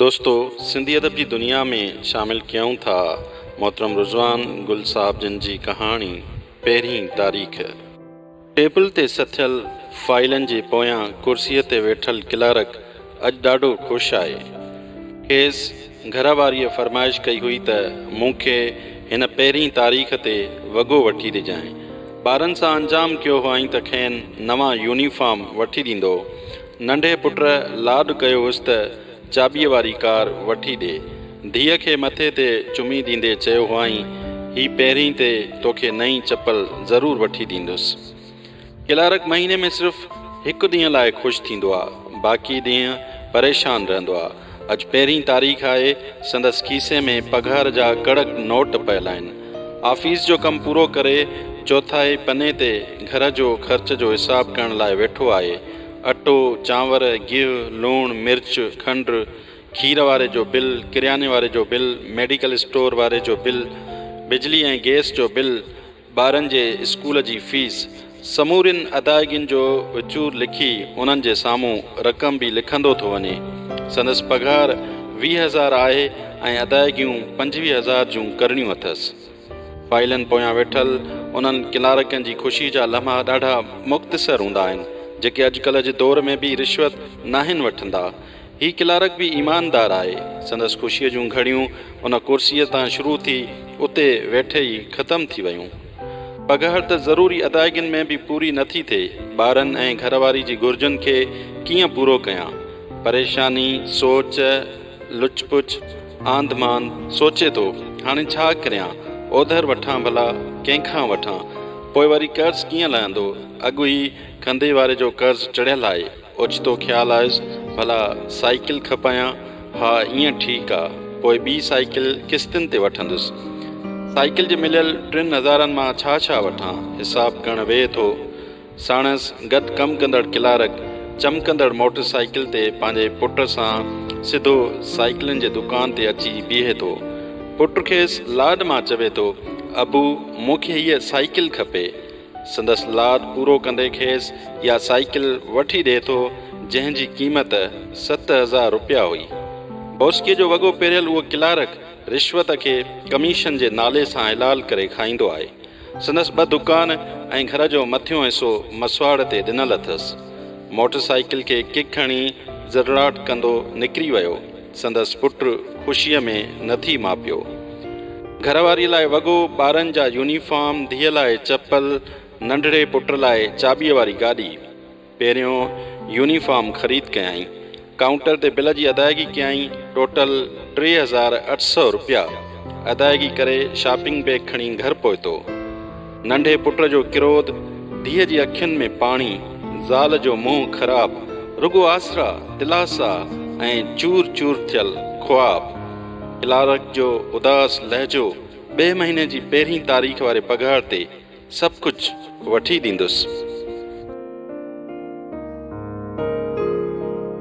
دوستو سنڌي ادب جي دنيا ۾ شامل ڪيون ٿا محترم رضوان گل صاحب جن جي ڪهاڻي پهرين تاريخ. ٽيبل تي سٿيل فائيلن جي پويان ڪرسيء تي ويٺل ڪلارڪ اڄ ڏاڍو خوش آهي. کيس گهر واريء فرمائش ڪئي هئي ته مون کي هن پهرين تاريخ تي وڳو وٺي ڏجانء. ٻارن سان انجام ڪيو هئائين ته کين نوان يونيفارم وٺي ڏيندو. ننڍي پٽ لاڏ ڪيو هيس ته چاٻيء واري ڪار وٺي ڏي. ڌيء کي مٿي تي چمي ڏيندي چيو هئائين، هي پهرين تي توکي نئين چپل ضرور وٺي ڏيندس. ڪلارڪ مهيني ۾ صرف هڪ ڏينهن لاء خوش ٿيندو آ، باقي ڏينهن پريشان رهندو آ. اڄ پهرين تاريخ آهي، سندس کيسي ۾ پگهار جا ڪڙڪ نوٽ پيل آهن. آفيس جو ڪم پورو ڪري چوٿائي پني تي گهر جو خرچ جو حساب ڪرڻ لاء ويٺو آهي. اٽو، چانور، گيهه، لوڻ، مرچ، کنڊ، کير واري جو بل، ڪرياني واري جو بل، ميڊيڪل اسٽور واري جو بل، بجلي ۽ گئس جو بل، ٻارن جي اسڪول جي فيس، سمورين ادائگين جو وچور لکي انهن جي سامهون رقم به لکندو ٿو وڃي. سندس پگهار 20 هزار آهي ۽ ادائگيون 25 هزار جون ڪرڻيون اٿس. فائيلن پويان ويٺل انهن ڪلارڪن جي خوشي جا لمحا ڏاڍا مختصر هوندا آهن، جيڪي اڄڪلهه جي دور ۾ به رشوت ناهن وٺندا. هي ڪلارڪ به ايماندار آهي. سندس خوشيء جون گهڙيون ان ڪرسيء تان شروع ٿي اتي ويٺي ئي ختم ٿي ويون. پگهار ته ضروري ادائگين ۾ به پوري نه ٿي ٿئي. ٻارن ۽ گهر واري جي گهرجن کي ڪيئن پورو ڪيان؟ پريشاني، سوچ، لچ پچ، آنڌ مانڌ، سوچي ٿو، هاڻي ڇا ڪريان؟ اوڌر وٺان ڀلا ڪنهن کان وٺان؟ پوء وري قرض ڪيئن لهندو؟ اڳ ئي کنڌي واري جو قرض چڙهيل آهي. اوچتو خيال آيس، ڀلا سائيڪل کپايان؟ ها ائين ٺيڪ آ، پوء ٻي سائيڪل قسطن تي وٺندس. سائيڪل جي مليل ٽن هزارن مان ڇا ڇا وٺان؟ حساب ڪرڻ ويهي ٿو. ساڻس گڏ ڪم ڪندڙ ڪلارڪ چمڪندڙ موٽر سائيڪل تي پنهنجي پٽ سان سڌو سائيڪلن جي دڪان تي اچي بيهي ٿو. پٽ کيس لاڏ مان چوي ٿو، ابو مون کي هيء سائيڪل کپي. سندس لاڏ پورو ڪندي کيس اها سائيڪل وٺي ڏئي ٿو، جنهن جي قيمت 7000 رپيا هئي. بوسڪيء جو وڳو پهريل اهو ڪلارڪ رشوت کي ڪميشن جي نالي سان حلال ڪري کائيندو آهي. سندس ٻه دڪان ۽ گهر جو مٿيون حصو مسواڙ تي ڏنل اٿس. موٽر سائيڪل کي ڪڪ هڻي زرڙاٽ ڪندو نڪري ويو. سندس پٽ خوشيء ۾ نه ٿي ماپيو. گهر واريء لاء وڳو، ٻارن جا يونيفارم، ڌيء لاء چپل، ننڍڙي پٽ لاء چاٻيء واري گاڏي. پهريون يونيفارم خريد ڪيائين. ڪائونٽر تي بل جي ادائگي ڪيائين. ٽوٽل 3800 رپيا. ادائگي ڪري شاپنگ بيگ کڻي گهر پهتو. ننڍي پٽ جو ڪروڌ، ڌيء جي اکين ۾ پاڻي، زال جو منهن خراب، رڳو آسرا، دلاسا ۽ چور چور ٿيل خواب. ڪلارڪ جو اداس لهجو ٻئي مهيني جي پهرين تاريخ واري پگهار تي سڀ ڪجهه وٺي ڏيندس.